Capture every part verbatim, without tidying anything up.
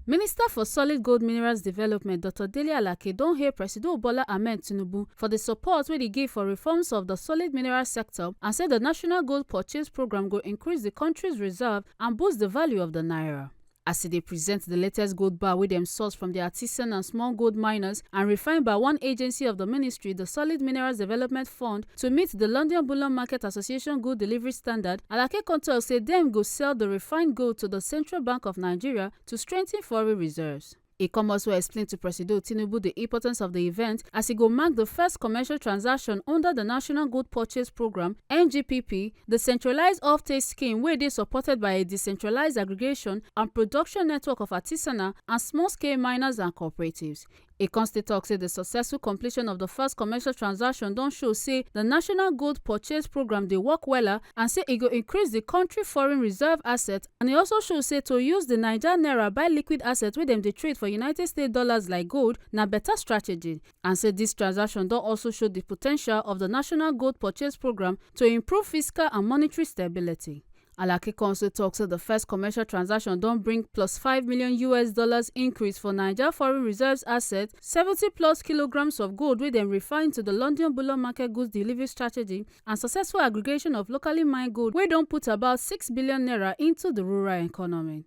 Minister for Solid Gold Minerals Development, Doctor Dele Alake, don hail Presido Bola Ahmed Tinubu for the support wey dey give for reforms of the solid mineral sector and say the National Gold Purchase Program go increase the country's reserve and boost the value of the naira. As e dey present the latest gold bar wey dem source from the artisan and small gold miners and refined by one agency of the ministry, the Solid Minerals Development Fund, to meet the London Bullion Market Association gold delivery standard, Alake come talk say dem go sell the refined gold to the Central Bank of Nigeria to strengthen foreign reserves. E come also explain to Presido Tinubu the importance of the event, as e go mark the first commercial transaction under the National Gold Purchase Program, N G P P, the centralized offtake scheme wey dey supported by a decentralized aggregation and production network of artisanal and small-scale miners and cooperatives. E come still talk say the successful completion of the first commercial transaction don show say the National Gold Purchase Program dey work wella and say e go increase the country foreign reserve asset, and e also show say to use the Naija naira buy liquid asset wey dem dey trade for United States dollars like gold na better strategy, and say this transaction don also show the potential of the National Gold Purchase Program to improve fiscal and monetary stability. Alake come also talk say the first commercial transaction don bring plus five million U S dollars increase for Naija foreign reserves asset, seventy plus kilograms of gold wey dem refine to the London Bullion Market goods delivery strategy, and successful aggregation of locally mined gold wey don put about six billion naira into the rural economy.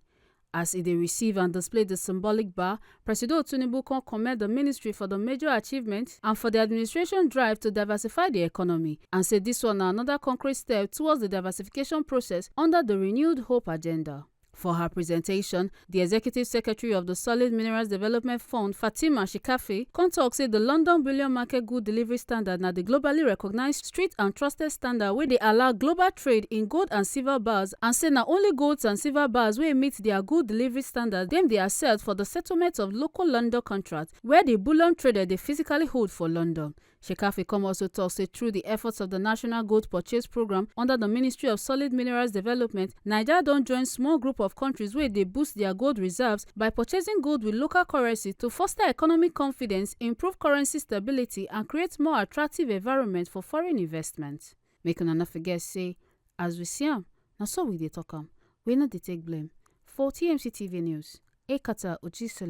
As e dey receive and display the symbolic bar, Presido Tinubu come commend the ministry for the major achievement and for the administration drive to diversify the economy, and say this one na another concrete step towards the diversification process under the renewed Hope Agenda. For her presentation, the executive secretary of the Solid Minerals Development Fund, Fatima Shikafe, come talk say the London Bullion Market Good Delivery Standard na the globally recognized street and trusted standard wey dey allow global trade in gold and silver bars, and say na only golds and silver bars wey meet their good delivery standard dem dey accept for the settlement of local London contracts where the bullion trader dey physically hold for London. Shekafi come also talk say through the efforts of the National Gold Purchase Program under the Ministry of Solid Minerals Development, Nigeria don join small group of countries wey dey boost their gold reserves by purchasing gold with local currency to foster economic confidence, improve currency stability, and create more attractive environment for foreign investment. Make una no forget say, as we see am, na so we dey talk am. We no dey take blame. For T M C T V News, Ekata Ojisola.